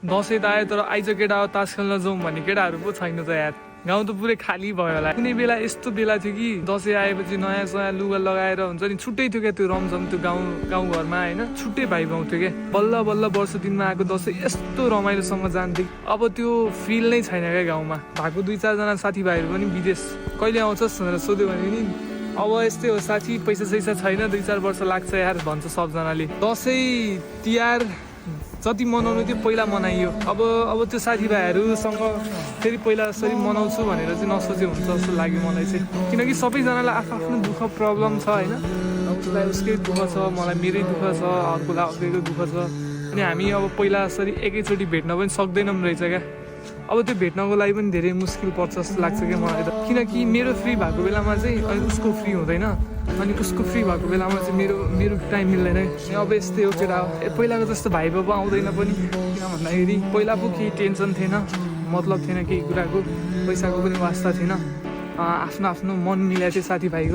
दसैँ त आयो तर आइज केटा हो तास खेल्न जाउँ भन्ने केटाहरू पो छैन त यार। गाउँ त पुरै खाली भयो होला। कुनै बेला यस्तो बेला थियो कि दसैँ आएपछि नयाँ सयाँ लुगा लगाएर हुन्छ नि छुट्टै थियो क्या त्यो रमझम त्यो गाउँघरमा होइन छुट्टै भाइ पाउँथ्यो क्या। बल्ल बल्ल वर्ष दिनमा आएको दसैँ यस्तो रमाइलोसँग जान्थ्यो। अब त्यो फिल नै छैन क्या गाउँमा। भएको 2-4 जना साथीभाइहरू पनि विदेश कहिले आउँछस् भनेर सोध्यो भने नि अब यस्तै हो साथी पैसा सैसा छैन 2-4 वर्ष लाग्छ यार भन्छ सबजनाले। दसैँ तिहार जति मनाउनु थियो पहिला मनाइयो। अब त्यो साथीभाइहरूसँग फेरि पहिला जसरी मनाउँछु भनेर चाहिँ नसोचे हुन्छ जस्तो लाग्यो मलाई चाहिँ। किनकि सबैजनालाई आफ्नो दुःख प्रब्लम छ होइन। उसलाई उसकै दुःख छ, मलाई मेरै दुःख छ, अर्कोलाई अर्कैको दुःख छ। अनि हामी अब पहिला जसरी एकैचोटि भेट्न पनि सक्दैनौँ रहेछ क्या। अब त्यो भेट्नको लागि पनि धेरै मुस्किल पर्छ जस्तो लाग्छ क्या मलाई त। किनकि मेरो फ्री भएको बेलामा चाहिँ अनि उसको फ्री हुँदैन, अनि उसको फ्री भएको बेलामा चाहिँ मेरो टाइम मिल्दैन। अब यस्तै हो केटा हो। पहिलाको जस्तो भाइ बाबु आउँदैन पनि। किन भन्दाखेरि पहिला पो केही टेन्सन थिएन, मतलब थिएन केही कुराको, पैसाको पनि वास्ता थिएन। आफ्नो आफ्नो मन मिलाएको थियो साथीभाइको।